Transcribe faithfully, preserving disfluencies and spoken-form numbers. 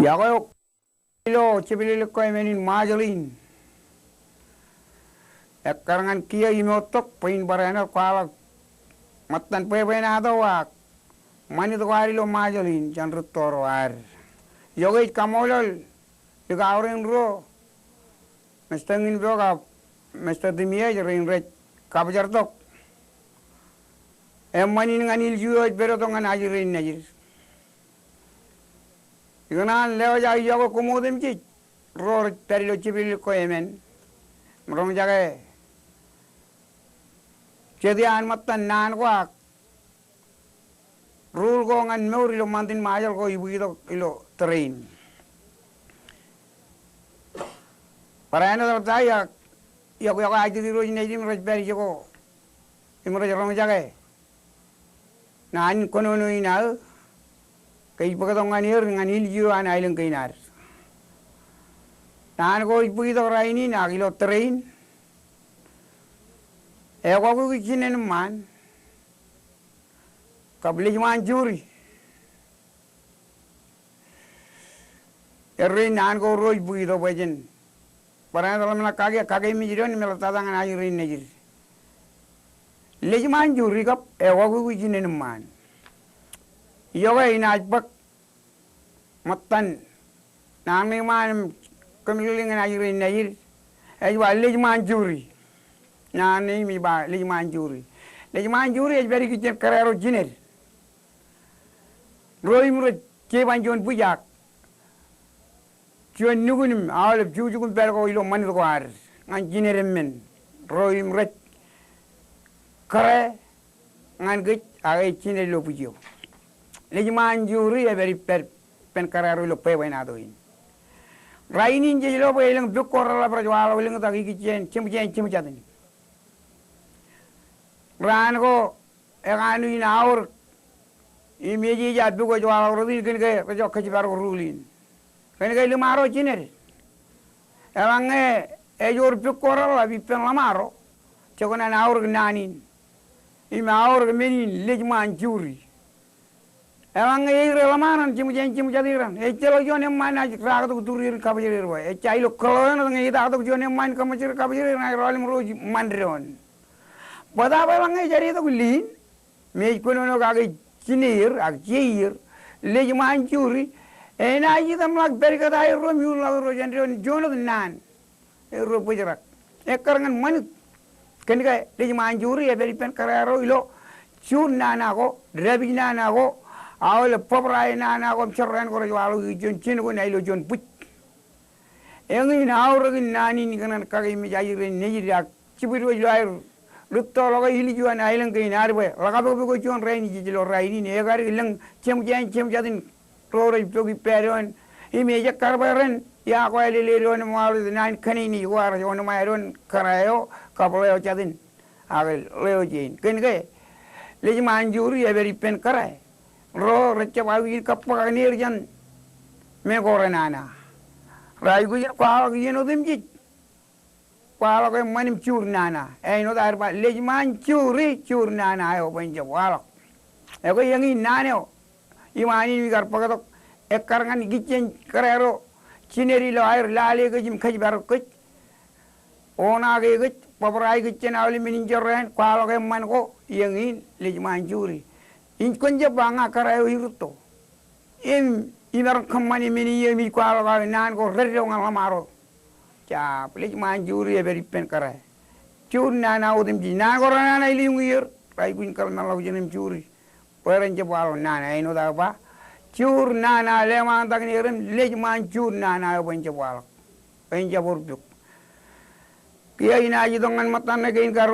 Iọkwe eok ilo jepelelek ko emān in Ṃajeḷ in. Ekkar ñan kiiō im eo tok bwe in barāinwōt kwaḷọk ṃōttan bwebwenato ak ṃanit ko ad ilo Ṃajeḷ in jān rūtto ro ad. Iọkwe ij kaṃṃoolol likao rein ruo, Mista Ñinpok ak Mista Timiej, rein rej kabjartok eṃṃan in ñan ilju eo ej pād tok ñan ajri rein nejid. Ikōṇaan lewōj aō iọkwe koṃ otemjej ro rej pād ilo jepelelek ko emān im roñjake jet iaan ṃōttan naan ko ak rule ko ñan mour ilo ṃantin Ṃajeḷ ko ibwitok ilo tōre in. Barāinwōt eḷap ta iọk, iọk, iọkwe ajri ro nejid im rej pād ijo ko im rej roñjake naan in kōnono in aō ke ij bōktok ñan er ñan ilju eo an aelōñ kein ad. Naan ko ej bōktok rainin ak ilo tōre in, ekwōkwe jinen eṃṃaan kab lejṃaan juri. Erro in naan ko ruo ej bōktok bwe jen barāinwōt ḷōmṇak kake, kake im ej doon im eḷaptata ñan ajri rein nejid. Lejṃaan juri kab ekwōkwe jinen eṃṃaan. Iọkwe inaaj bōk ṃōttan naan ṇe ṃaan im kōmeḷeḷe ñan ajri rein nejid, ej ba lejṃaan juri. Naan ṇe im ej ba lejṃaan juri. Lejṃaan juri ej pād ikijjien kōrā ro jined. Ro im rej jeban juon bwij ak juon nukun im aolep jukjuk im pād ko ilo ṃanit ko ad ñan jined emān. Ro im rej kōrā ñan kōj ak ej jined ilo bwij eo. Lejṃaan juri ej pād ippād ippān kōrā ro ilo bwebwenato in. Rainin jej lo bwe elōñ pok ko reḷap rej waḷọk lōñtak ikijjien jemjein jemjatin. Raan ko ekanooj in aorōk im ejeja pok ej waḷọk rot in kōn ke rej kōjparok rule in. Kōn ke liṃaro jined. Eḷaññe ej wōr pok ko reḷap ippān ḷōṃaro, jekōṇaan aorōk naan in im aorōk men in lejṃaan juri. Eḷaññe ej rej ḷōṃaro jemjein jemjatin raṇ, ejjeḷọk juon eṃṃaan naaj raaktok tūrier in kabōjrāer bwe ejja ilo kōḷo eo ṇe ñe ej itaktok juon eṃṃaan in kabōjrāer, kabōjrāer ña ej rọọl im ro ej ṃan doon. Bōtab eḷaññe ej jab itok liin im ej kōnono kake jineer ak jeier, lejṃaan juri enaaj itōmḷọk pād kōtaerro im iuḷọk erro jān doon juon wōt naan. Erro bōjrak. Ekkar ñan ṃanit. Kōn ke lejṃaan juri ej pād ippān kōrā ro ilo jur nana ko, dāpij nana ko, aolep bōbrae nana ko im jorrāān ko rej waḷọk ikijjien juon jin ko ṇa ilo juon bwij. Eñin aorōk in naan in ikōṇaan kake im ej ajri rein nejid ak jibwid wōj ilo aer rūttoḷọke ilju an aelōñ kein ad bwe ḷakapokpok juon rainin jej lo rainin, ekadik lōñ jemjein jemjatin ro rej pok ippād doon im ejekkar bwe ren iọkwe lele doon im waḷọk naan kōn in ej ko aer ej wōnṃae doon kōrā eo kab ḷeo jatin ak ḷeo jein. Kōn ke lejṃaan juri ej pād ippān kōrā. Ro rej jab aikuj in kabbōkak neer jān men ko renana. Raikuj in kwaḷọk iien otemjej kwaḷọk eṃṃan im jur nana. Āinwōt aer ba lejṃaan juri jur nana eo bwe en jab waḷọk. Ekwe eñin naan eo iṃaan in ikar bōktok ekkar ñan ikijjien kōrā ro jined ilo aer lale kōj im kōjparok kōj, oṇaake kōj, bōbrae kōj jān aolep men in jorrāān, kwaḷọk eṃṃan ko, eñin lejṃaan juri. Im kwōn jab ba ña kōrā eo irūtto im imaroñ kōṃṃane men in im ij kwaḷọk aō naan ko reddo ñan ḷōṃaro. Jab, lejṃaan juri ej pād ippān kōrā. Jur nana otemjej. Naan ko renana ilo iuñier, raikuj in kōḷmānḷọkjeṇ im juri bwe ren jab waḷọk nana. Āinwōt aō ba, jur nana, leṃaantak neer im lejṃaan jur nana eo bwe en jab waḷọk, bwe en jab wōr pok. Kiiō inaaj itok ñan ṃōttan ṇe kein kar